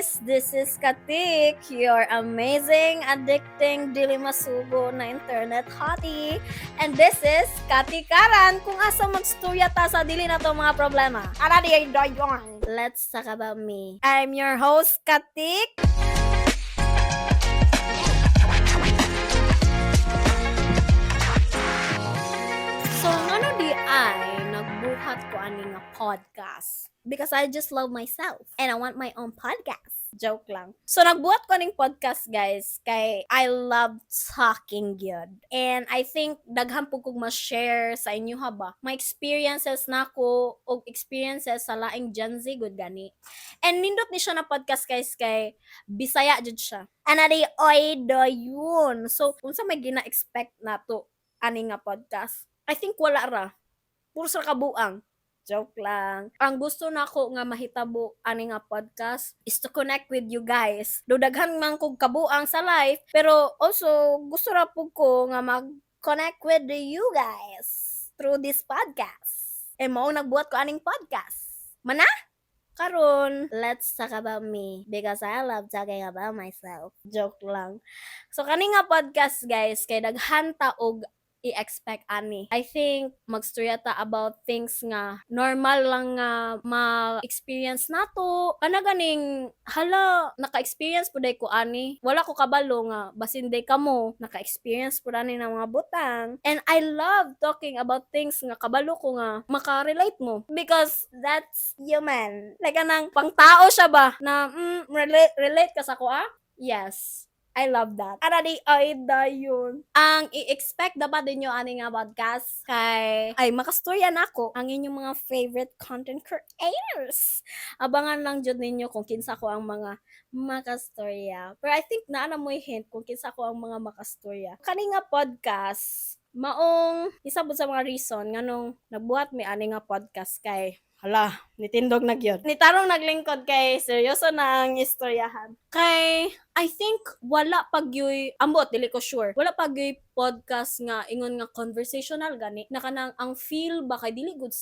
Guys! This is Katik, your amazing, addicting, dili masugo na internet hottie. And this is Katikaran, kung asa magstorya ta sa dili nato mga problema. Ara di ay doyon. Let's talk about me. I'm your host, Katik. So, ngano diay nagbuhat ko ani nga podcast? Because I just love myself and I want my own podcast. Joke lang. So, nagbuhat ko aning podcast, guys, kay I love talking gyud. And I think daghan pud kog ma-share sa inyo ha ba. My experiences nako og experiences sa laing Gen Z gud gani. And nindot ni siya na podcast, guys, kay Bisaya jud siya. Ana di oy dayon. So, unsa may gina-expect nato ani nga podcast? I think wala ra. Puro sa kabuang. Joke lang. Ang gusto nako nga mahitabo ani nga podcast is to connect with you guys. Do daghan man kog kabuang sa life, pero also gusto ra pud ko nga mag-connect with you guys through this podcast. Eh mao nagbuhat ko aning podcast. Mana? Karon, let's talk about me because I love talking about myself. Joke lang. So kani nga podcast, guys, kay daghan ta og i-expect ani. I think magstorya ta about things nga normal lang nga ma-experience nato. Kana ganing hala, naka-experience pud ko ani. Wala ko kabalo nga basin day kamo naka-experience pud ani ng mga butang. And I love talking about things nga kabalo ko nga maka-relate mo because that's human. Like kanang pangtao siya ba na relate ka sa ko ah? Yes. I love that. Ara di ay dayon. Ang i-expect dapat ninyo ani nga podcast kay ay makastorya nako ang inyong mga favorite content creators. Abangan lang jud ninyo kung kinsa ko ang mga makastorya. Pero I think naa na mo'y hint kung kinsa ko ang mga makastorya. Kani nga podcast, maong isa pud sa mga reason nganong nagbuhat mi ani nga podcast kay hala, nitindog na gyud. Nitarong naglingkod kay seryoso na ang istoryahan. Kay I think wala pa gyuy, ambot dili ko sure. Wala pa gyuy podcast nga ingon nga conversational gani na kanang ang feel ba kay dili gud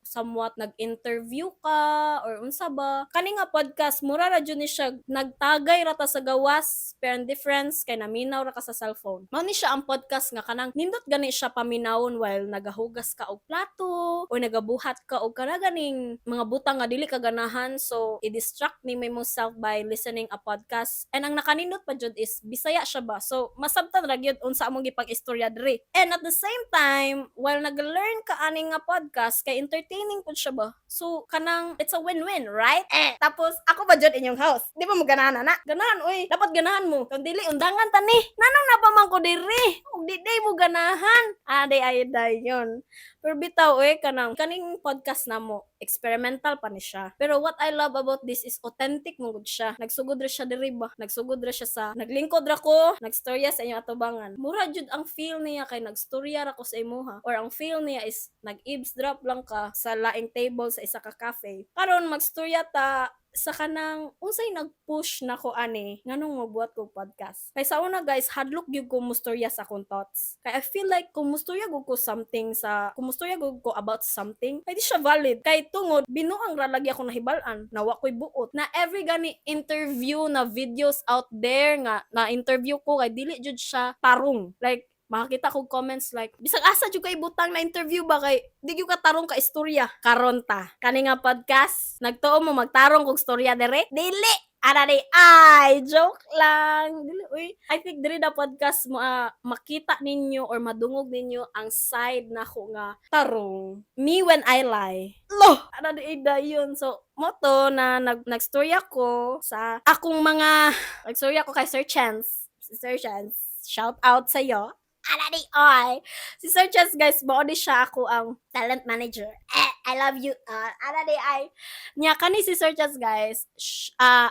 somewhat nag-interview ka or unsa ba. Kani nga podcast, mura ra jud ni siya nagtagay ra ta sa gawas, pero ang difference kay naminaw ra ka sa cellphone. Mao ni siya ang podcast nga kanang nindot gani siya paminawon while nagahugas ka og plato o nagabuhat ka og kana ganing mga butang nga dili ka ganahan, so i-distract ni mo self by listening a podcast. And ang nakanindot pa jud is Bisaya siya ba, so masabtan ra gyud unsa among gipag-istorya diri. And at the same time, while nag-learn ka ani nga podcast, kay entertaining pud siya ba, so kanang it's a win-win, right? Eh, tapos ako ba jud inyong host? Di ba mo ganahan na? Ganahan oy, dapat ganahan mo. Kung dili, undangan ta ni. Nanong na pa man ko diri ug di day mo ganahan. Ade ay dayon. Pero bitaw oy, kanang kaning podcast namo, experimental pa ni siya, pero what I love about this is authentic mo gud siya. Nagsugod ra siya diri ba, nagsugod ra siya sa naglingkod ra ko, nagstorya sa inyong atubangan. Mura jud ang feel niya kay nagstorya ra ko sa imuha, or ang feel niya is nag-eavesdrop lang ka sa laing table sa isa ka cafe. Karon magstorya ta sa kanang unsay nag-push nako ani nganong magbuhat ko podcast. Kay sa una, guys, hadlok gyud ko mustorya sa akong thoughts. Kay I feel like kung mustorya gud ko something sa kung mustorya gud ko about something, kay di siya valid. Kay tungod binuang ra lagi ako nahibal-an na wa ko'y buot. Na every gani interview na videos out there nga na interview ko kay dili jud siya tarong. Like makakita ko comments like, "Bisag asa jud kay butang na interview ba kay di gyud ka tarong ka istorya." Karon ta. Kani nga podcast, nagtuo mo magtarong kog storya dire? Dili. Ara di ay joke lang. Dili uy. I think diri na podcast mo makita ninyo or madungog ninyo ang side nako nga tarong. Me when I lie. Lo, ara di ay dayon. So mo to na nagstorya ko sa akong mga nagstorya ko kay Sir Chance. Si Sir Chance, shout out sa iyo. Ara di ay. Si Sir Chance, guys, mao ni siya ako ang talent manager. Eh, I love you. Ara di ay. Nya kani si Sir Chance, guys,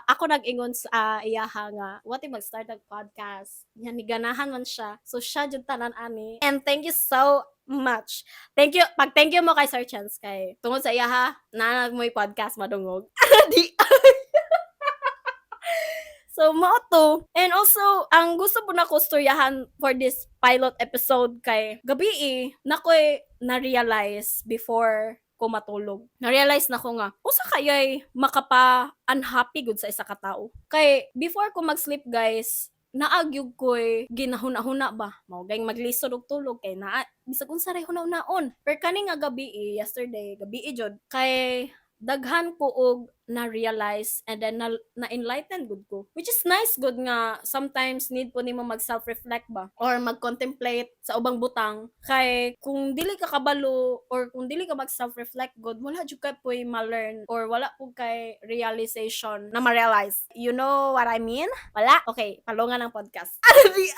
ako nag-ingon sa iyaha nga what if mag-start og podcast. Nya ni ganahan man siya. So siya jud tanan ani. And thank you so much. Thank you. Pag thank you mo kay Sir Chance kay tungod sa iyaha na mo'y podcast madungog. Ara di ay. So, mao to. And also, ang gusto po nako storyahan for this pilot episode kay gabi eh, nakoy na-realize before ko matulog, na-realize na ko nga, usa kayay makapa unhappy gud sa isa ka tawo. Kay before ko mag-sleep, guys, naa gyud ko'y ginahuna-huna ba. Mao gayong maglisod og tulog kay naa bisag unsa ray huna-hunaon. Pero kani nga gabi, yesterday, gabi jud, kay daghan ko og na-realize and then na, na-enlighten gud ko. Which is nice gud nga sometimes need po nimo mag self-reflect ba or mag-contemplate sa ubang butang, kay kung dili ka kabalo or kung dili ka mag self-reflect gud, wala jud ka poy ma-learn or wala pud kay realization na ma-realize. You know what I mean? Wala? Okay, palungan ang podcast. Ano di?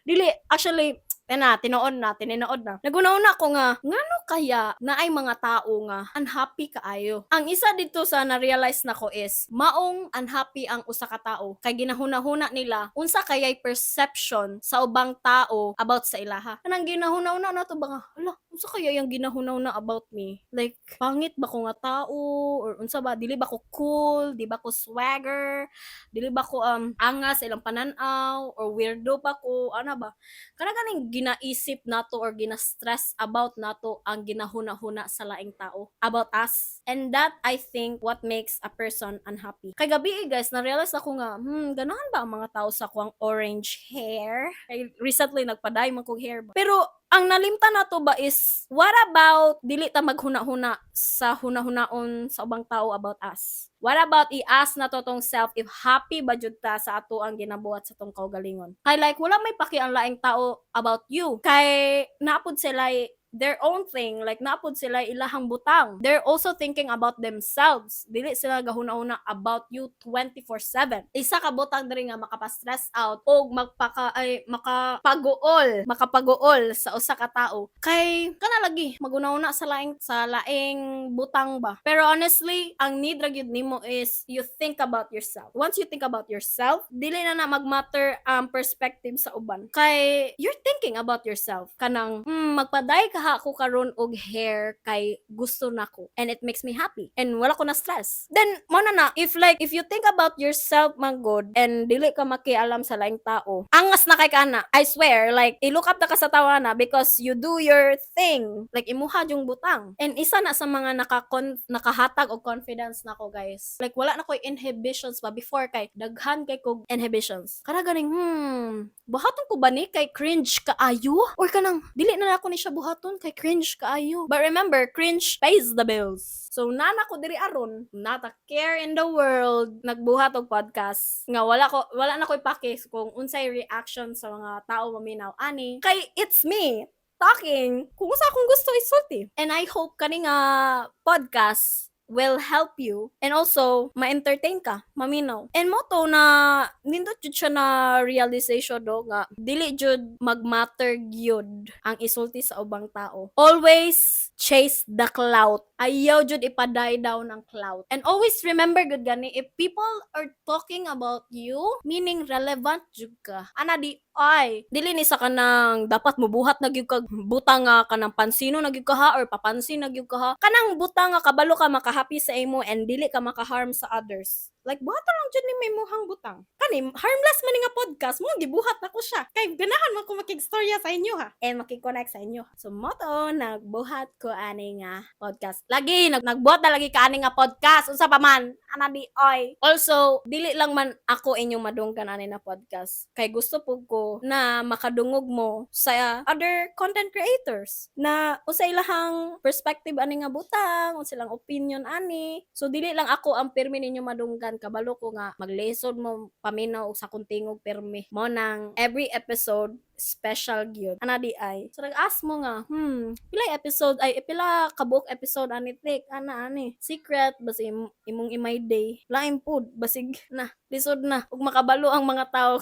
Dili, actually, na, tinuod na, tininood na. Naghuna-huna ko nga, ngano kaya naay mga tao nga unhappy kaayo? Ang isa dito sa na-realize nako is, maong unhappy ang usa ka tao kay ginahuna-huna nila unsa kayay perception sa ubang tao about sa ilaha. Kanang ginahuna-huna na to ba nga, hala, unsa kaya yung ginahuna-huna about me? Like, pangit ba ko nga tao? Or unsa ba? Dili ba ko cool? Di ba ko swagger? Dili ba ko angas sa ilang pananaw? Or weirdo pa ko? Ana ba? Kana ganing ginaisip nato or gina-stress about nato ang ginahuna-huna sa laing tao about us. And that, I think, what makes a person unhappy. Kay gabi eh, guys, na-realize ako nga, ganahan ba ang mga tao sa kuang orange hair? Kay recently nagpa-dye man kog hair ba. Pero ang nalimtan nato ba is, what about dili ta maghuna-huna sa huna-hunaon sa ubang tao about us? What about i-ask nato tong self if happy ba jud ta sa ato ang ginabuhat sa tong kaugalingon? Kay like wala may paki ang laing tao about you. Kay naa pod sila their own thing, like naa pod sila ilahang butang. They're also thinking about themselves. Dili sila gahuna-huna about you 24/7. Isa ka butang diri nga makapa-stress out og magpaka ay makapaguol, makapaguol sa usa ka tao. Kay kana lagi maguna-una sa laing butang ba. Pero honestly, ang need ra gyud nimo is you think about yourself. Once you think about yourself, dili na na magmatter ang perspective sa uban. Kay you're thinking about yourself. Kanang magpa-dye kaha ako karon og hair kay gusto nako and it makes me happy and wala ko na stress. Then mo na na if like if you think about yourself man gud and dili ka makialam sa laing tao, angas na kay kana. I swear, like i-look up na ka sa tawo na because you do your thing. Like imuha yung butang. And isa na sa mga nakahatag og confidence nako, guys. Like wala na ko'y inhibitions pa before, kay daghan kay kog inhibitions. Kana ganing buhaton ko ba ni kay cringe kaayo? Or kanang dili na nako ni siya buhaton kay cringe kaayo. But remember, cringe pays the bills. So nana ko diri aron, not a care in the world, nagbuhat og podcast nga wala na ko'y pake kung unsay reaction sa mga tao maminaw ani. Kay it's me talking kung unsa akong gusto isulti. And I hope kani nga podcast will help you and also ma-entertain ka, maminaw. And mo to na nindot jud siya na realization do nga dili jud magmatter gyud ang isulti sa ubang tao. Always chase the clout. Ayaw jud ipa-die down ang clout. And always remember gud gani, if people are talking about you, meaning relevant jud ka. Ana di ay dili ni sa kanang dapat mobuhat na gyud kag butang nga kanang pansino na gyud ka ha or papansin na gyud ka ha. Kanang butang nga kabalo ka makahappy sa imo and dili ka makaharm sa others. Like buhaton lang jud ni may muhang butang. Kani harmless man ni nga podcast mo, gibuhat nako siya. Kay ganahan man ko makigstorya sa inyo ha and makikonnect sa inyo. So mo to nagbuhat ko ani nga podcast. Lagi nagbuhat na lagi ka ani nga podcast, unsa pa man ana di oy. Also, dili lang man ako inyong madunggan ani na podcast. Kay gusto pud ko na makadungog mo sa other content creators na unsa ilahang perspective ani nga butang, unsa ilang opinion ani. So dili lang ako ang pirmi ninyo madunggan, kabalo ko nga maglisod mo paminaw og sa akong tingog pirmi. Mo nang every episode special gyud. Ana di ay. So nag-ask mo nga, pila episode ay pila kabuok episode ani tik ana ani. Secret basig imong imay day. Lain pud basig na lisod na ug makabalo ang mga tao.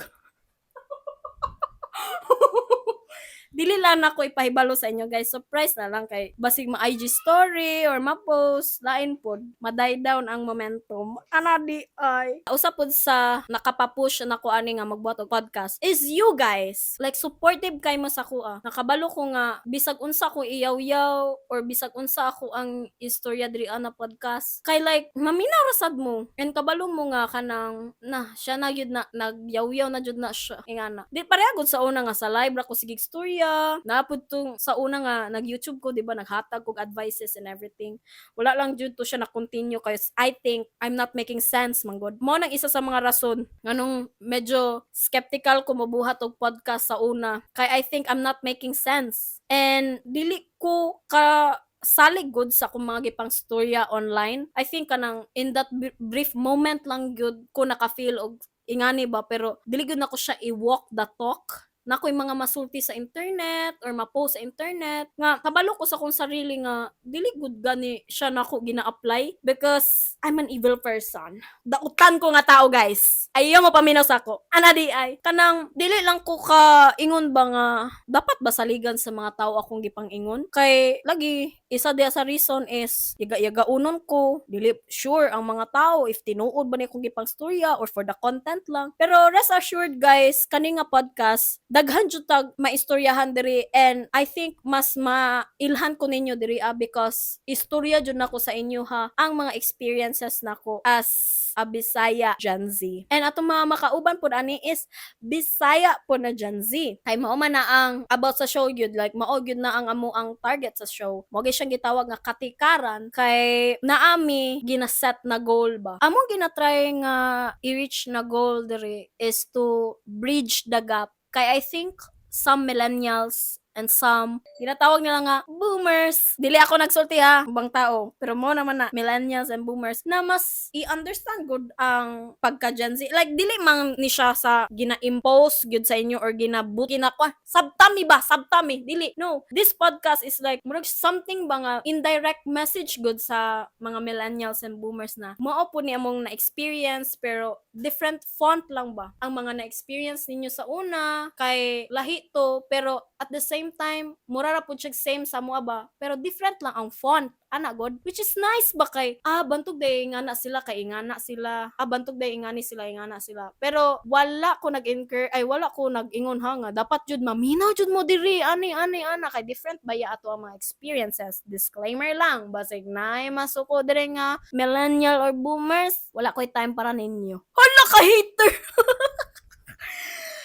Dili lang nako ipahibalo sa inyo, guys. Surprise na lang kay basig ma-IG story or ma-post, lain pod. Ma-die down ang momentum. Ana di ay. Usa pod sa nakapa-push nako ani nga magbuhat og podcast is you guys. Like supportive kay mo sa akoa. Nakabalo ko nga bisag unsa ko iyaw-yaw or bisag unsa ako ang istorya diri ana podcast. Kay like maminaw ra sad mo. And kabalo mo nga kanang na siya na gyud na nagyaw-yaw na jud na siya. Ingana. Di pareha gud sa una nga sa live ra ko sige istorya. magstorya. Naa pud tong sa una nga nag-YouTube ko, di ba, naghatag kog advices and everything. Wala lang jud to siya na continue kay I think I'm not making sense man gud. Mao nang isa sa mga rason nganong medyo skeptical ko mobuhat og podcast sa una kay I think I'm not making sense. And dili ko ka salig gud sa akong mga gipang storya online. I think kanang in that brief moment lang gyud ko naka-feel og ingani ba, pero dili gyud nako siya i-walk the talk na ako'y mga masulti sa internet or ma-post sa internet nga kabalo ko sa akong sarili nga dili gud gani siya nako gina-apply because I'm an evil person. Dautan ko nga tao, guys. Ayaw mo paminaw sa ako. Ana diay. Kanang dili lang ko ka ingon ba nga dapat ba saligan sa mga tao akong gipang-ingon? Kay lagi isa diha sa reason is yaga-yagaunon ko, dili sure ang mga tao if tinuod ba ni akong gipangstorya or for the content lang. Pero rest assured, guys, kani nga podcast, daghan jud tag maistoryahan diri and I think mas mailhan ko ninyo diri ah, because istorya jud nako sa inyo ha ang mga experiences nako as a Bisaya Gen Z. And atong mga makauban pud ani is Bisaya po na Gen Z. Kay mao man na ang about sa show gyud, like mao gyud na ang amo ang target sa show. Mao gyud siyang gitawag nga Katikaran kay naami gina-set na goal ba. Among gina-try nga i-reach na goal diri is to bridge the gap. Kay I think some millennials and some ginatawag nila nga boomers. Dili ako nagsulti ha, ubang tao. Pero mo naman na millennials and boomers na mas i-understand gud ang pagka Gen Z. Like dili man ni siya sa gina-impose gyud sa inyo or ginabut ginakwa. Sabtami ba? Sabtami. Dili. No. This podcast is like murag something ba nga indirect message gud sa mga millennials and boomers na mao po ni among na-experience pero different font lang ba ang mga na-experience ninyo sa una kay lahi to, pero at the same time mura ra pud siya same sa amoa ba, pero different lang ang font ana god, which is nice ba kay ah, bantog day ingana sila kay ingana sila, ah, bantog day ingani sila, ingana sila. Pero wala ko nag-incur ay wala ko nag-ingon ha nga dapat jud maminaw jud mo diri ani ani ana kay different baya ato ang mga experiences. Disclaimer lang, basig naay masuko diri nga millennial or boomers, wala ko'y time para ninyo. Hala ka hater.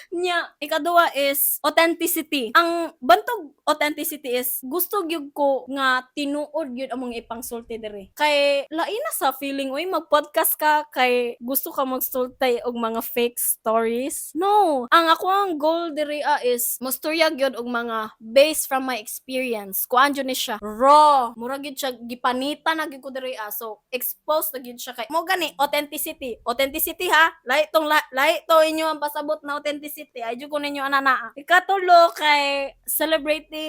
Nya, ikaduha is authenticity. Ang bantog authenticity is gusto gyud ko nga tinuod gyud among ipangsulti diri. Kay lain na sa feeling oy mag-podcast ka kay gusto ka magsulti og mga fake stories. No, ang ako ang goal diri ah, is mostorya gyud og mga based from my experience. Kuan jud ni siya raw. Mura gyud siya gipanita na gyud ko diri ah. So exposed na gyud siya kay mo gani authenticity. Authenticity ha. Lahi tong lahi to inyo ang pasabot na authenticity. Ay jud ko ninyo anana. Ikatulo kay celebrating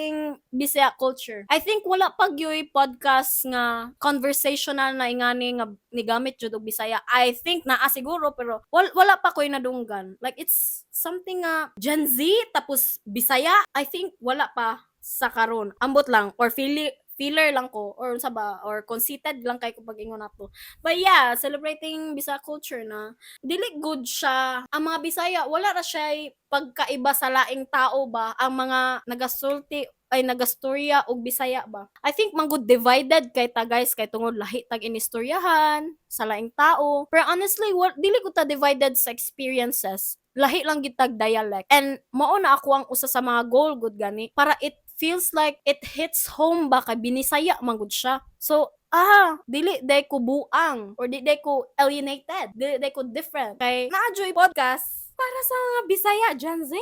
Bisaya culture. I think wala pa gyoy podcast nga conversational na ingani nga nigamit jud og Bisaya. I think naa siguro pero wala pa ko'y nadunggan. Like it's something nga Gen Z tapos Bisaya. I think wala pa sa karon. Ambot lang or feeler lang ko or unsa ba or conceited lang kay ko pag-ingon nato. But yeah, celebrating Bisaya culture na dili good siya. Ang mga Bisaya wala ra siya pagkaiba sa laing tao ba, ang mga nagasulti ay nagastorya og Bisaya ba. I think manggod divided kay ta, guys, kay tungod lahi tag inistoryahan sa laing tao. Pero honestly, dili ko ta divided sa experiences. Lahi lang gid tag dialect. And mao na ako ang usa sa mga goal gud gani para it feels like it hits home ba kay binisaya man gud siya. So, ah, dili day ko buang or di day ko alienated, dili day ko different. Kay naa juy podcast para sa mga Bisaya Gen Z.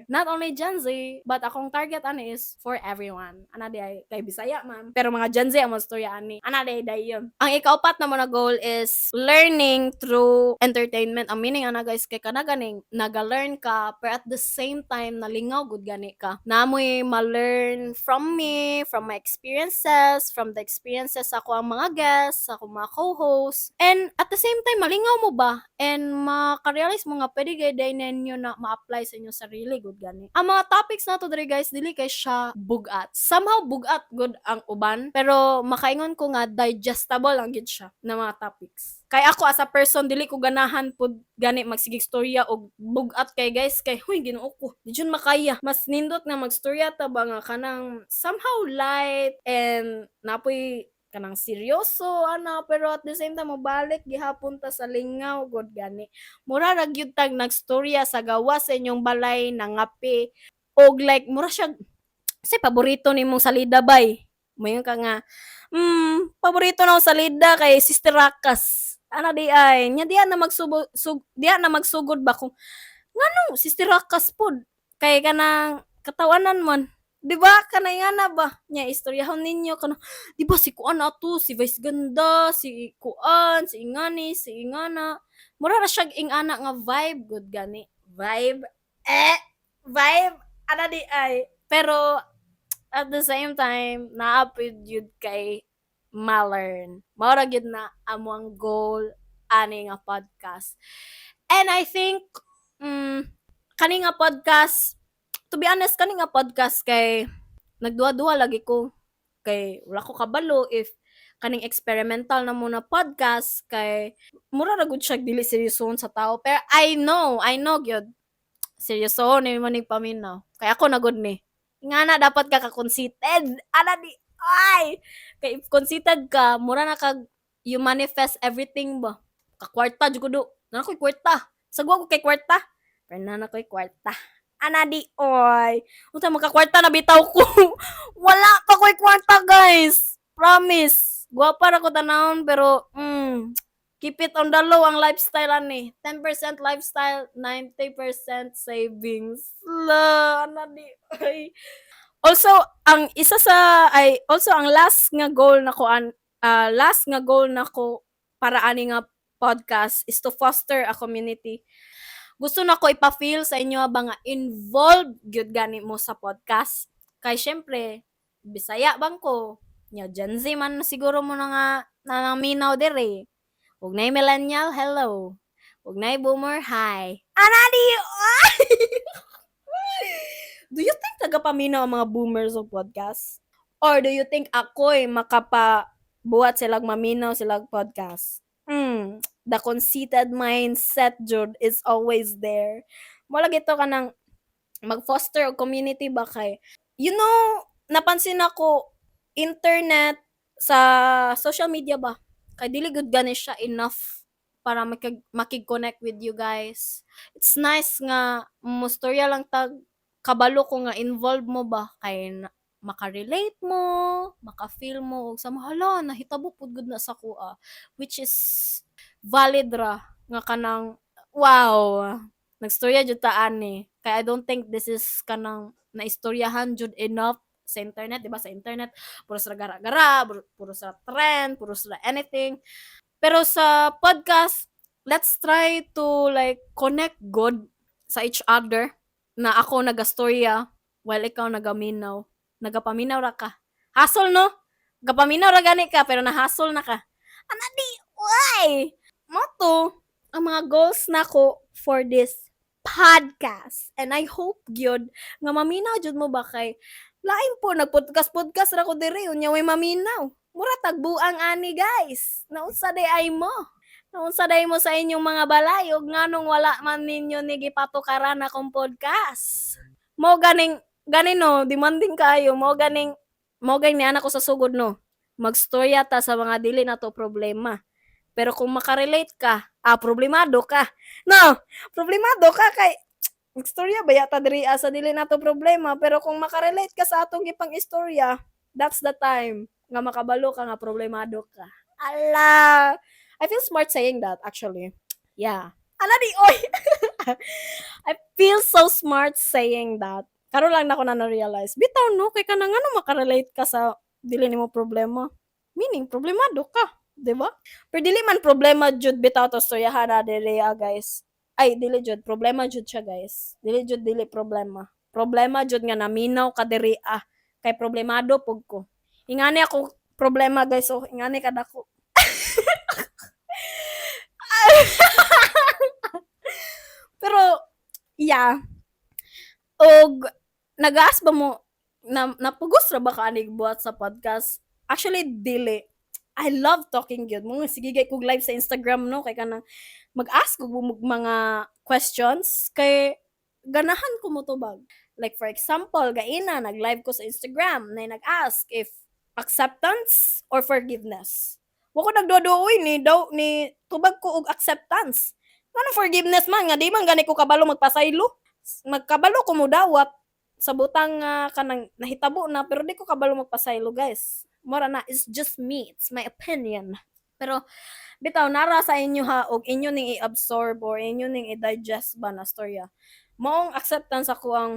Not only Gen Z, but akong target ani is for everyone. Ana diay kay Bisaya man. Pero mga Gen Z ang mga storya ani. Ana diay dayon. Ang ikaupat na mo na goal is learning through entertainment. Ang meaning ana, guys, kay kana ganing naga-learn ka pero at the same time nalingaw gud gani ka. Namoy ma-learn from me, from my experiences, from the experiences sa ako ang mga guests, sa akong mga co-hosts. And at the same time malingaw mo ba and maka-realize mo nga pwede gay day ninyo na ma-apply sa inyong sarili gud gani. Ang mga topics nato diri, guys, dili kay siya bugat. Somehow bugat gud ang uban pero makaingon ko nga digestible lang gid siya na mga topics. Kay ako as a person dili ko ganahan pud gani magsigig storya og bugat kay, guys, kay huy Ginoo ko. Di jud makaya. Mas nindot nga magstorya ta ba nga kanang somehow light and napoy kanang seryoso ana, pero at the same time mobalik gihapon ta sa lingaw gud gani. Mura ra gyud tag nagstorya sa gawas sa inyong balay nangape og like mura siya Say paborito nimong salida bay? Moingon ka nga, "Paborito nako salida kay Sister Rakas." Ana di ay, nya diha na magsubo sug diha na magsugod ba kung nganong Sister Rakas pod? Kay kanang katawanan man. Di ba? Kanay ngana ba? Nya istoryahon ninyo kana, di ba si kuan ato, si Vice Ganda, si kuan, si ingani, si ingana. Mura ra siyag ingana nga vibe gud gani. Vibe eh vibe ana di ay. Pero at the same time, naa pud yun kay ma-learn. Mao ra gyud na among goal ani nga podcast. And I think kani nga podcast, to be honest, kani nga podcast kay nagduha-duha lagi ko kay wala ko kabalo if kaning experimental na mo na podcast kay mura ra gud siya dili seryosohon sa tao, pero I know gyud seryosohon ni mo ning paminaw kay ako na gud ni ngana. Dapat ka ka-conceited ana di ay, kay if conceited ka, mura na kag you manifest everything ba. Kakwarta jud ko do na ko'y kwarta, sagwa ko kay kwarta, pero na ko'y kwarta ana di oy. Unsa, makakwarta na bitaw ko? Wala pa ko'y kwarta, guys, promise. Gwapa ra ko tanawon, pero keep it on the low ang lifestyle ani. 10% lifestyle, 90% savings la ana di ay. Also ang isa sa ay also ang last nga goal nako an last nga goal nako para ani nga podcast is to foster a community. Gusto nako ipa-feel sa inyo ba nga involved gyud gani mo sa podcast. Kay syempre, Bisaya bang ko? Nya Gen Z man siguro mo na nga nangaminaw diri. Ug nay millennial, hello. Ug nay boomer, hi. Ana di ay! Do you think nagapaminaw ang mga boomers og podcast? Or do you think ako'y makapabuhat silag maminaw silag podcast? The conceited mindset jud is always there. Mo lagi to kanang mag-foster og community ba, kay napansin nako internet sa social media ba kay dili gud gani siya enough para makig-connect with you guys. It's nice nga mostorya lang tag kabalo ko nga involved mo ba kay maka-relate mo, maka-feel mo og sama, "Hala, nahitabo pud gud na sa akoa," which is valid ra nga kanang, wow, nagstorya jud ta ani. Kay I don't think this is kanang naistoryahan jud enough sa internet, di ba? Sa internet, puro sa gara-gara, puro sa trend, puro sa anything. Pero sa podcast, let's try to like connect good sa each other na ako nagastorya while ikaw nagaminaw. Nagapaminaw ra ka. Hasol, no? Gapaminaw ra gani ka pero nahasol na ka. Ana di, why? Mo to ang mga goals nako for this podcast. And I hope gyud nga maminaw jud mo ba, kay lain po nagpodcast podcast ra ko diri unya way maminaw. Mura tagbuang ani, guys. Naunsa day ay mo? Naunsa day mo sa inyong mga balay ug nganong wala man ninyo ni gipatukaran akong podcast? Mo ganing gani no, demanding kaayo mo ganing niana ko sa sugod no. Magstorya ta sa mga dili na to problema. Pero kung makarelate ka, problemado ka. No, problemado ka kay magstorya ba yata diri sa dili nato problema, pero kung makarelate ka sa atong gipang istorya, that's the time nga makabalo ka nga problemado ka. Ala! I feel smart saying that, actually. Yeah. Ala di oy. I feel so smart saying that. Karon lang nako na na-realize. Bitaw no, kay kanang ano, makarelate ka sa dili nimo problema. Meaning problemado ka, 'di ba? Pero dili man problema jud bitaw to storyahan na diri ah, guys. Ay, dili jud problema jud siya, guys. Dili jud dili problema. Problema jud nga naminaw ka diri ah. Kay problemado pug ko. Ingani ako problema, guys, oh, ingani kadako. Pero yeah. Og nag-ask ba mo na napugos ra ba ka anig buhat sa podcast? Actually, dili. I love talking gyud. Mo sige gay kog live sa Instagram no, kay kanang mag-ask og mga questions kay ganahan ko motubag. Like for example, gaina nag-live ko sa Instagram na nag-ask if acceptance or forgiveness. Wa ko nagduoy ni daw ni tubag ko og acceptance. Ngano forgiveness man nga di man gani ko kabalo magpasaylo? Magkabalo ko modawat. Sa butang nga kanang nahitabo na, pero di ko kabalo magpasaylo, guys. Mora na, it's just me, it's my opinion. Pero bitaw nara sa inyo ha, og inyo ning i-absorb or inyo ning i-digest ba na storya. Maong acceptance ako ang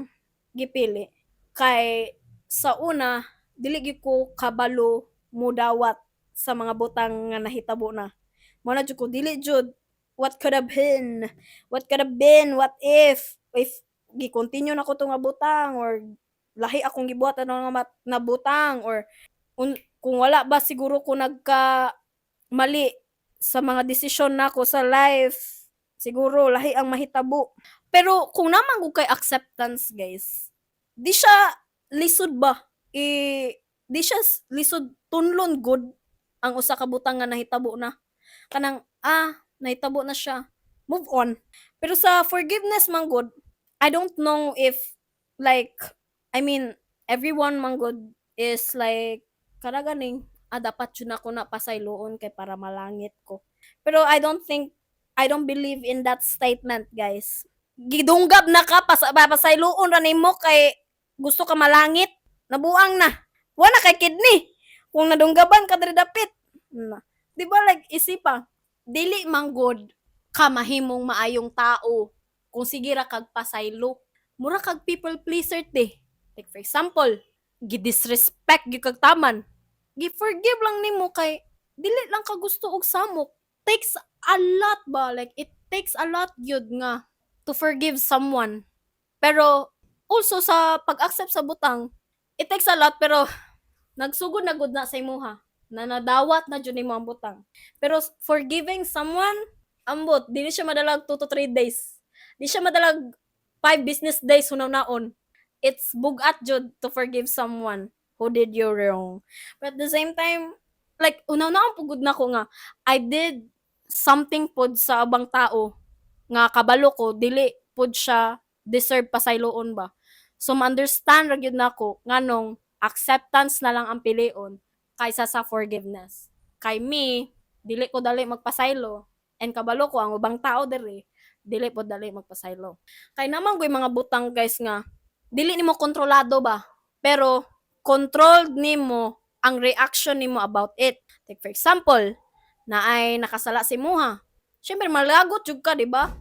gipili kay sa una dili gyud ko kabalo mudawat sa mga butang nga nahitabo na. Mo na jud ko, dili jud, what could have been, what could have been, what if gi-continue nako to nga butang or lahi akong gibuhat ano nga na butang or kung wala ba siguro ko nagka mali sa mga desisyon nako sa life, siguro lahi ang mahitabo. Pero kung naa man gud kay acceptance, guys, di siya lisod ba i di siya lisod tunlon gud ang usa ka butang nga nahitabo na. Kanang nahitabo na siya, move on. Pero sa forgiveness man gud, I don't know if, like, I mean, everyone man gud is like kada ganing dapat jud nako na pasayloon kay para malangit ko. Pero I don't think, I don't believe in that statement, guys. Gidunggab na ka pas pasayloon ra nimo kay gusto ka malangit, nabuang na. Wala kay kidney kung nadunggaban ka diri dapit. Na. Di ba, like, isipa, dili man gud ka mahimong maayong tao kung sige ra kag pasaylo. Mura kag people pleaser te. Like, for example, gi-disrespect gyud kag taman. Gi-forgive lang nimo kay dili lang ka gusto og samok. Takes a lot ba? Like, it takes a lot gyud nga to forgive someone. Pero also sa pag-accept sa butang, it takes a lot, pero nagsugod na gud na sa imuha na nadawat na jud nimo ang butang. Pero forgiving someone, ambot, dili siya madalag 2 to 3 days. Di siya madalag 5 business days hunaw-naon. It's bugat jud to forgive someone who did you wrong. But at the same time, like, hunaw-naon pud gud nako nga I did something pod sa ubang tao nga kabalo ko dili pod siya deserve pasayloon ba. So ma-understand ra gyud nako nganong acceptance na lang ang pilion kaysa sa forgiveness. Kay me, dili ko dali magpasaylo and kabalo ko ang ubang tao diri dili pod dali magpasaylo. Kay naa man goy mga butang, guys, nga dili nimo kontrolado ba, pero controlled nimo ang reaction nimo about it. Like, for example, naay nakasala sa imuha. Syempre malagot jud ka, di ba?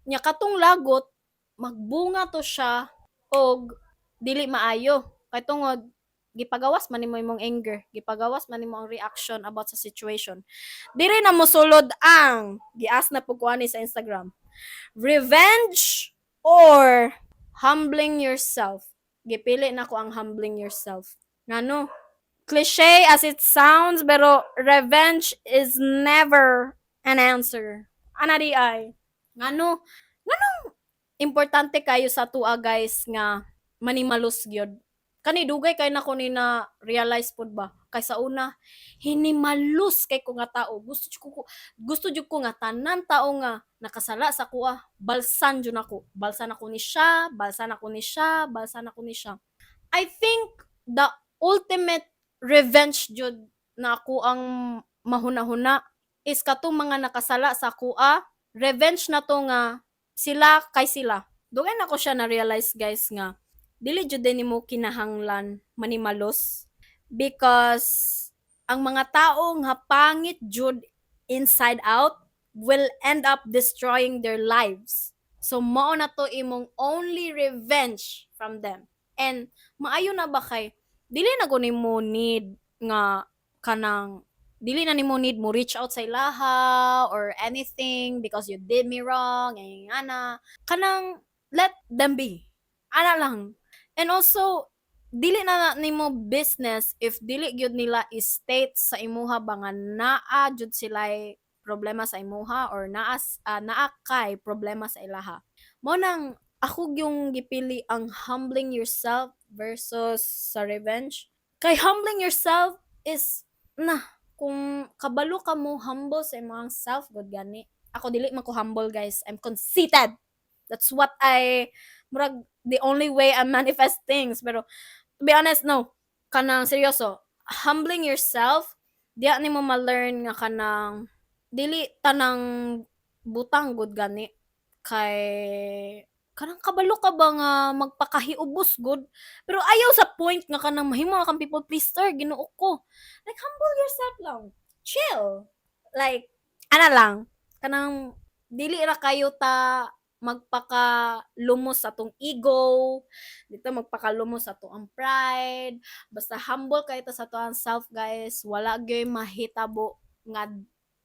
Nya katong lagot magbunga to siya og dili maayo. Kay tungod gipagawas man nimo imong anger, gipagawas man nimo ang reaction about sa situation. Diri na mosulod ang gi-ask na pud ko ani sa Instagram. Revenge or humbling yourself? Gipili nako ang humbling yourself. Ngano? Cliche as it sounds, pero revenge is never an answer. Ana di ay. Ngano? Nganong importante kayo sa tua, guys, nga manimalos gyud? Kani dugay kay nako ni na realize pod ba. Kay sa una hinimalos kay ko nga tao. Gusto jud ko nga tanan tao nga nakasala sa akoa, balsan jud nako. Balsan ako ni siya, balsan ako ni siya, balsan ako ni siya. I think the ultimate revenge jud na ako ang mahuna-huna is katong mga nakasala sa akoa, revenge na to nga sila kay sila. Dugay na ko siya na-realize, guys, nga dili jud din nimo kinahanglan manimalos because ang mga tao nga pangit jud inside out will end up destroying their lives. So mao na to imong only revenge from them. And maayo na ba kay dili na gud nimo need nga kanang dili na nimo need mo reach out sa ilaha or anything because you did me wrong and ana kanang let them be. Ana lang. And also dili na nimo business if dili gyud nila i-state sa imuha ba nga naa jud sila'y problema sa imuha or naa kay problema sa ilaha. Mao nang ako yung gipili ang humbling yourself versus sa revenge. Kay humbling yourself is na kung kabalo ka mo humble sa imong self gud gani. Ako dili man ko humble, guys. I'm conceited. That's what I murag the only way I manifest things. Pero to be honest, no. Kanang seryoso, humbling yourself, diya nimo ma-learn nga kanang dili tanang butang gud gani kay Kanang kabalo ka ba nga magpakahiubos gud, pero ayaw sa point nga kanang mahimo na kang people pleaser, Ginoo ko. Like, humble yourself lang. Chill. Like, ana lang, kanang dili ra kayo ta magpakalumos sa atong ego, dito magpakalumos sa atong ang pride. Basta humble kayo ta sa atong self, guys, wala gyoy mahitabo nga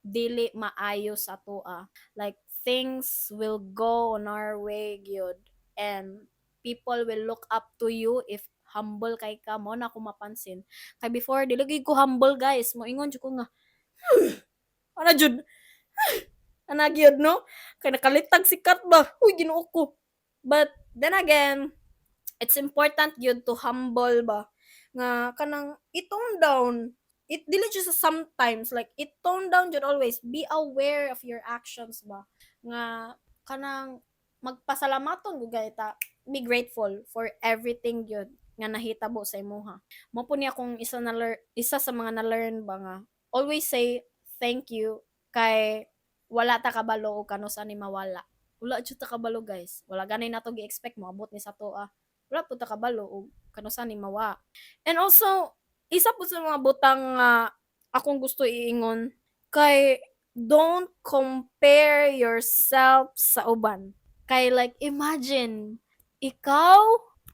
dili maayo sa atoa. Like, things will go on our way gyud and people will look up to you if humble kay ka. Mao na ako mapansin. Kay before, dili gyud ko humble, guys. Moingon jud ko nga, ana jud, ana gyud, no? Kay nakalitag si Kat ba? Uy, Ginoo ko. But then again, it's important gyud to humble ba nga kanang i-tone down it, dili jud sa sometimes, like, i-tone down jud. Always be aware of your actions ba nga kanang magpasalamaton gud gani ta, be grateful for everything gyud nga nahitabo sa imuha. Mao po ni akong isa sa mga na-learn ba nga always say thank you kay wala ta kabalo og kanus-a ni mawala. Wala jud ta kabalo, guys. Wala gani nato gi-expect moabot ni sa atoa. Wala pud ta kabalo og kanus-a ni mawa. And also, isa pud sa mga butang nga akong gusto iingon kay don't compare yourself sa uban. Kay like, imagine, ikaw,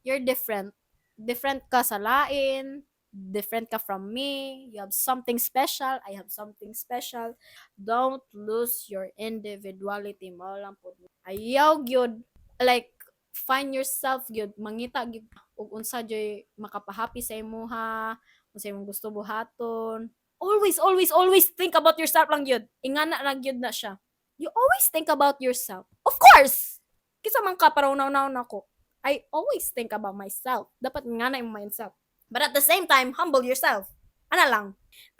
you're different. Different ka sa lain, different ka from me, you have something special, I have something special. Don't lose your individuality. Mao lang pud. Ayaw gyud, like, find yourself gyud, mangita gyud og unsa jud makapahappy sa imuha, unsa imong gusto buhaton. Always, always, always think about yourself lang gyud. Ingana lang gyud na siya. You always think about yourself. Of course! Kinsa man ka para una-una nako. I always think about myself. Dapat nga na imong mindset. But at the same time, humble yourself. Ana lang.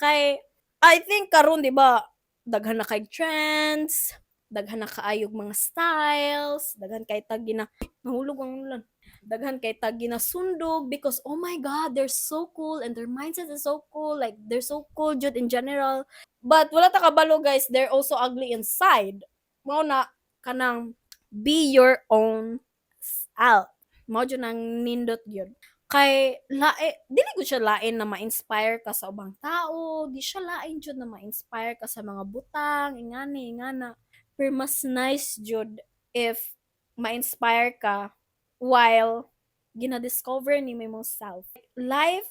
Kay I think karon, di ba, daghan na kay trends, daghan na kaayog mga styles, daghan kay tag gina nahulog ang ulan. Daghan kay tag ginasundog because, oh my God, they're so cool and their mindset is so cool. Like, they're so cool jud in general. But wala ta kabalo, guys, they're also ugly inside. Mao na kanang be your own self. Mao jud ang nindot gyud. Kay lae, dili gud siya lain na ma-inspire ka sa ubang tao, di siya lain jud na ma-inspire ka sa mga butang, ingani, ingana. Pero mas nice jud if ma-inspire ka while gina-discover nimo imong self. Life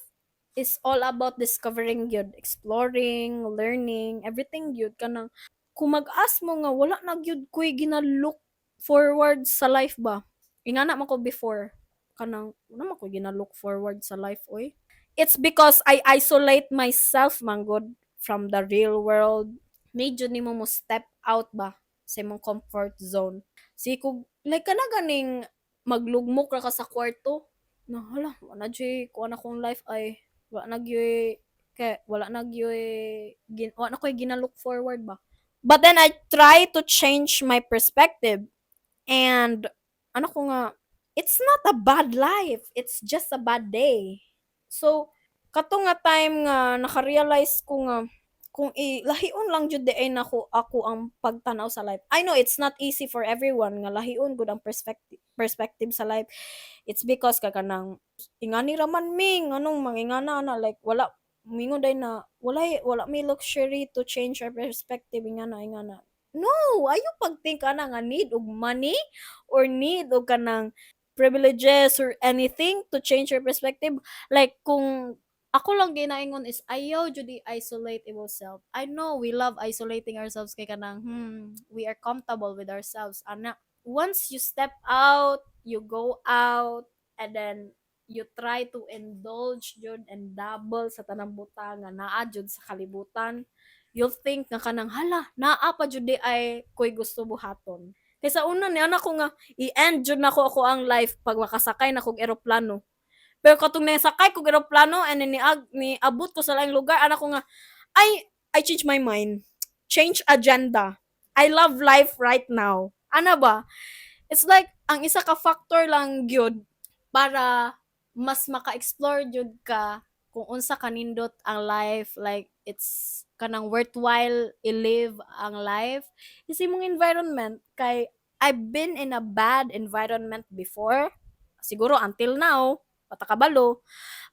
is all about discovering gyud, exploring, learning, everything gyud. Kanang kung mag-ask mo nga wala na gyud ko'y gina-look forward sa life ba. Ingana man ko before, kanang wala man ko'y gina-look forward sa life oy. It's because I isolate myself man gud from the real world. Need jud nimo mo step out ba sa imong comfort zone. Si kog like kana ganing maglugmok ra ka sa kwarto na, "Hala, wala na juy kuan akong life ay, wala na gyuy kay wala na gyuy gin, wala na ko'y gina-look forward ba." But then I try to change my perspective and ano ko nga, it's not a bad life, it's just a bad day. So kato nga time nga naka-realize ko nga kung ilahion lang jud diay nako ako ang pagtan-aw sa life. I know it's not easy for everyone nga lahion gud ang perspective sa life. It's because kay kanang ingani ra man mi, nganong mangingana na, like, wala mingon day na walay, wala may luxury to change our perspective, ingana ingana. No, ayaw pag-think ana nga need og money or need og kanang privileges or anything to change your perspective. Like, kung ako lang ginaingon is ayaw jud i-isolate imong self. I know we love isolating ourselves kay kanang we are comfortable with ourselves ana. Once you step out, you go out and then you try to indulge jud and dabble sa tanang butang nga naa jud sa kalibutan, you'll think nga kanang, "Hala, naa pa jud diay ko'y gusto buhaton." Kay sa una ni ana ko nga i-end jud nako ako ang life pag makasakay na kog eroplano. Pero katong nasakay kog eroplano and then niabot ko sa laing lugar, ana ko nga, I change my mind. Change agenda. I love life right now. Ana ba? It's like ang isa ka factor lang gyud para mas maka-explore jud ka kung unsa kanindot ang life, like, it's kanang worthwhile i-live ang life is imong environment kay I've been in a bad environment before. Siguro until now, wa ta kabalo.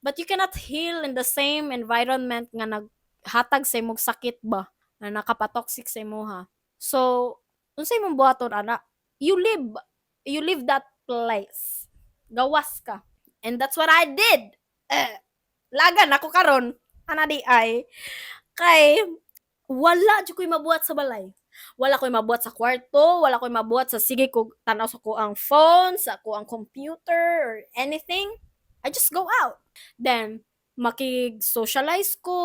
But you cannot heal in the same environment nga naghatag sa imong sakit ba, na nakapatoxic sa imoha. So, unsay imong buhaton ana? You leave that place. Gawas ka. And that's what I did. Eh, lagan ako karon ana diay kay wala jud ko'y mabuhat sa balay. Wala ko'y mabuhat sa kwarto, wala ko'y mabuhat sa sige ko tanaw sa akoang phone, sa akoang computer or anything. I just go out. Then makig-socialize ko.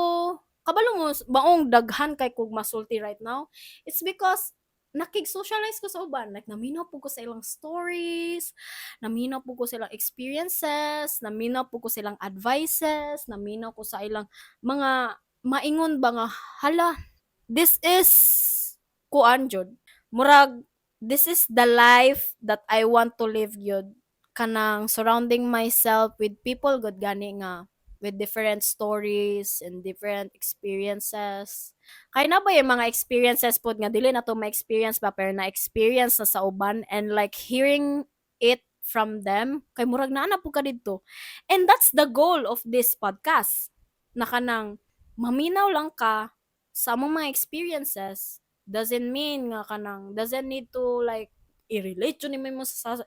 Kabalo mo maong daghan kay kog masulti right now. It's because nakig-socialize ko sa uban. Like naminaw pud ko sa ilang stories, naminaw pud ko sa ilang experiences, naminaw pud ko sa ilang advices, naminaw ko sa ilang mga maingon ba nga, "Hala, this is kuan jud." Murag this is the life that I want to live gyud. Kanang surrounding myself with people gud gani nga with different stories and different experiences. Kay naa bay mga experiences pod nga dili nato ma-experience ba, pero na-experience na sa uban, and like hearing it from them kay murag naa na pud ka didto. And that's the goal of this podcast. Na kanang maminaw lang ka sa among mga experiences doesn't mean nga kanang doesn't need to like i-relate jud nimo sa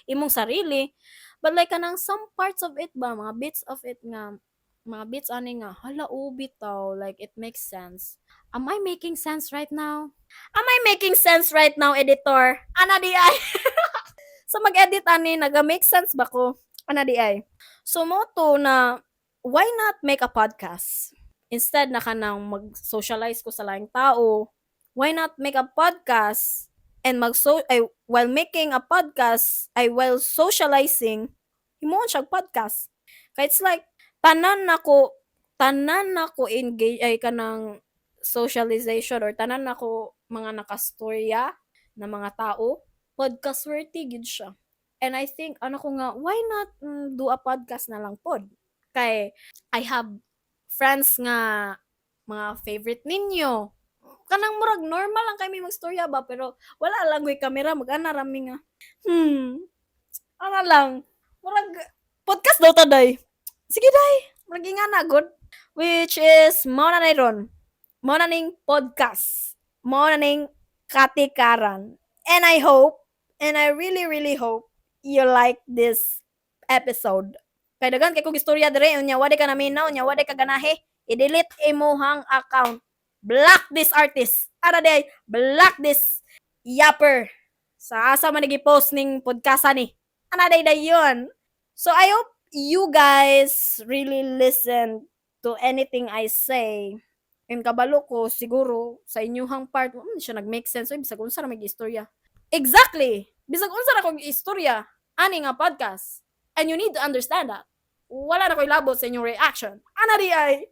imong sarili, but like kanang some parts of it ba, mga bits of it nga mga bits ani nga, "Hala, oo bitaw," like it makes sense. Am I making sense right now? Am I making sense right now, editor? Ana diay. Sa mag-edit ani, naga-make sense ba ko? Ana diay. So mao to na why not make a podcast? Instead na kanang mag-socialize ko sa laing tao, why not make a podcast and mag so ay while making a podcast ay while socializing, himuon siyang podcast. Kay it's like tanan nako engage ay kanang socialization or tanan nako mga nakastorya na mga tao, podcast worthy gyud siya. And I think ano ko nga, why not do a podcast na lang pod? Kay I have friends nga mga favorite ninyo. Kanang murag normal lang kay mi magstorya ba, pero wala lang ko'y kamera, mag-ana ra mi nga. Ana lang. Murag podcast daw ta day. Sige day. Murag ingana gud. Which is mao na ni ron. Mao na ning podcast. Mao na ning Katikaran. And I hope, and I really really hope you like this episode. Kay daghan kay kog istorya dire, unya wa ka naminaw, unya wa ka ganahi. I-delete imuhang account. Block this artist. Ara diay, block this yapper. Sa asa man nag-post ning podcast ani. Ana day dayon. So I hope you guys really listen to anything I say. And kabalo ko siguro sa inyuhang part, siya nag-make sense. Uy, bisag unsa ra may istorya. Exactly. Bisag unsa ra kog istorya ani nga podcast. And you need to understand that. Wala na ko'y labot sa inyong reaction. Ana diay.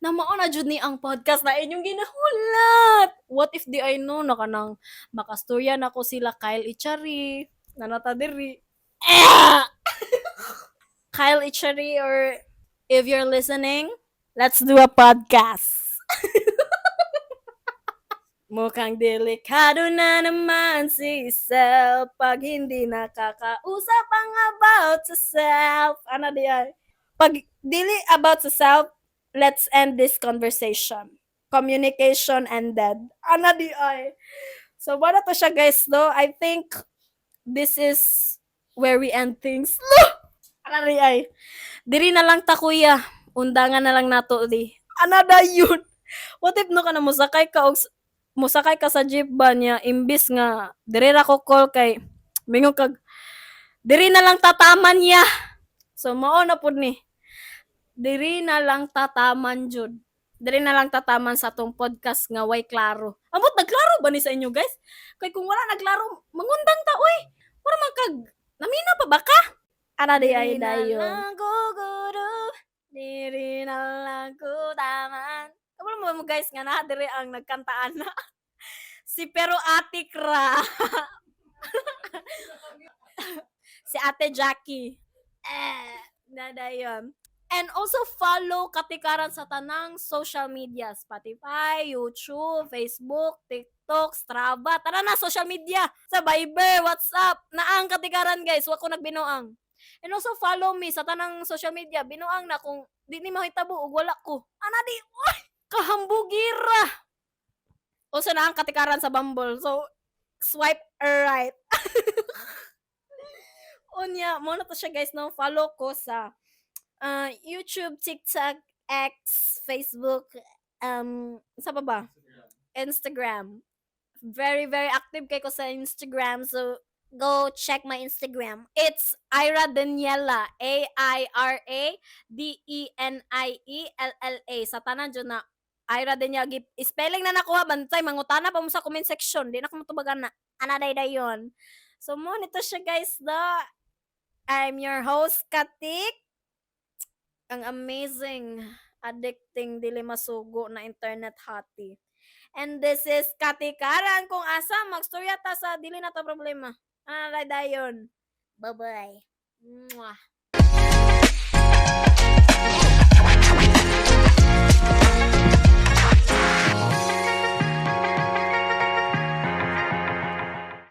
Na mao na jud ni ang podcast na inyong ginahulat. What if diay no na kanang makastorya nako sila Kyle Echarri na nata diri. Eh! Kyle Echarri, or if you're listening, let's do a podcast. Mukhang delikado na naman si self pag hindi nakakausap ang about sa self. Ano diay? Pag dili about sa self, let's end this conversation. Communication ended. Ano diay? So, wala to siya, guys, no? I think this is where we end things. Ano diay? Diri na lang ta, kuya. Undangan na lang nato di. Ana dayon. What if no ka na musakay ka sa jeep ba niya, imbis nga diri ra ko call kay mingon kag diri na lang tataman niya. So mao na pud ni. Diri na lang tataman jud. Diri na lang tataman sa atong podcast nga way klaro. Amot nagklaro ba ni sa inyo, guys? Kay kung wala nagklaro, mangundang ta oy. Mura man kag namina pa ba ka? Ana diay dayon. Diri na lang ko taman. Kabalo mo guys nga naa diri ang nagkantaan na. Si Pero Ate Kra. Si Ate Jackie. Eh, nadayon. And also follow Katikaran sa tanang social media, Spotify, YouTube, Facebook, TikTok. TikTok, Strava, tara na, social media, sa Viber, WhatsApp, naang Katikaran, guys, wa ko nagbinuang. And also follow me sa tanang social media, binuang na kung di ni mahitabo og wala ko. Ana di, oy, kahambugira. Also na ang Katikaran sa Bumble. So swipe right. Unya, mo na to siya, guys, no? Follow ko sa YouTube, TikTok, X, Facebook, sa pa ba? Instagram. Very, very active kay ko sa Instagram. So, go check my Instagram. It's Aira Daniela. Aira Deniella. Sa tanan dyan na Aira Daniela. Spelling na nakuha. Bantay, mangutana pa mo sa comment section. Di na ko matubagan na. Ana day dayon. So, mo nito siya, guys. Da. I'm your host, Katik. Ang amazing, addicting, dili masugo na internet hottie. And this is Katikaran kung asa magstorya ta sa dili na to problema. Ana dayon. Bye-bye. Mwah.